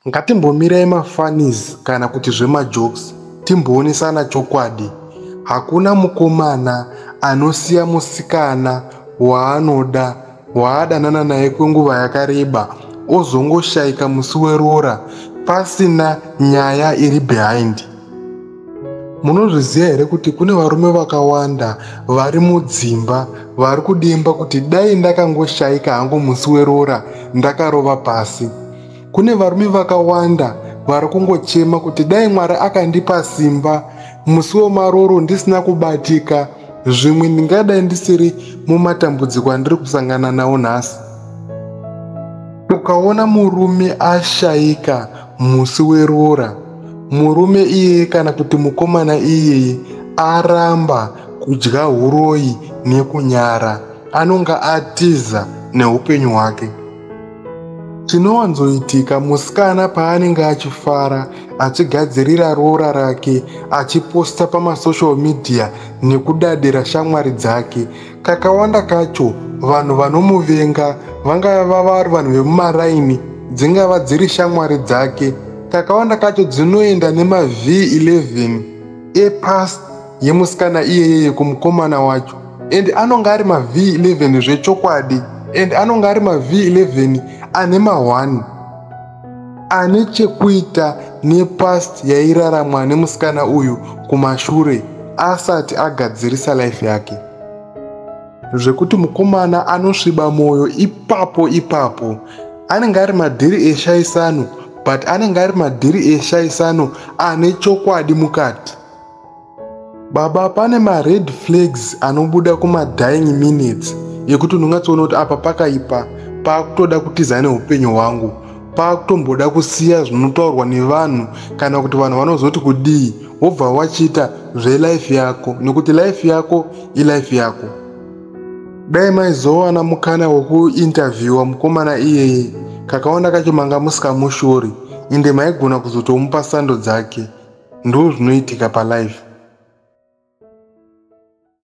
Ngatimbomirai mafunnies kana kuti zvemajokes, timboonesana chokwadi. Hakuna mukomana anosiya musikana waanoda, waadanana naye kwenguva yakareba, ozongoshayika musi weroora pasina nyaya iri behind. Munozviziva here kuti kune varume vakawanda vari mudzimba vari kudemba kuti dai ndakangoshayika hangu musi weroora ndakarova pasi? Kune varume vakawanda vari kungochema kuti dai Mwari akandipa simba musi wemaroro ndisina kubatika, zvimwe ndingadai ndisiri mumatambudziko andiri kusangana nawo nhasi. Ukaona murume ashayika musi weroora, murume iyeye kana kuti mukomana iyeye aramba kudya uroyi nekunyara, anonga atiza neupenyu hwake. Chinowanzoitika, musikana paanenge achifara achigadzirira roora rake, achiposta pamasocial media nekudadira shamwari dzake, kakawanda kacho vanhu vanomuvenga, vangava vari vanhu vemumaraini, dzingava dziri shamwari dzake, kakawanda kacho dzinoenda nemaV11 epast yemusikana iyeyeye kumukomana wacho. And anonga ari maV11 zvechokwadi, and anonga ari maV11 ane ma1 ane chekuita nepast yairaramwa nemusikana uyu kumashure asati agadzirisa life yake, zvekuti mukomana anosviba mwoyo ipapo ipapo. Anenge ari madhiri eshayisano, but anenge ari madhiri eshayisano ane chokwadi mukati. Baba, pane mared flags anobuda kumadying minutes ekuti unongatsoona kuti apa pakaipa, paakutoda kutiza neupenyu hwangu, paakutomboda kusiya zvinotaurwa nevanhu kana kuti vanhu vanozoti kudii, wobva wachiita zvelife yako, nekuti life yako ilife yako. Dai maizowana mukana wekuinterviewa mukomana iyeye, kakawanda kacho manga musikamushori, ende maigona kuzotomupa sando dzake. Ndo zvinoitika palife.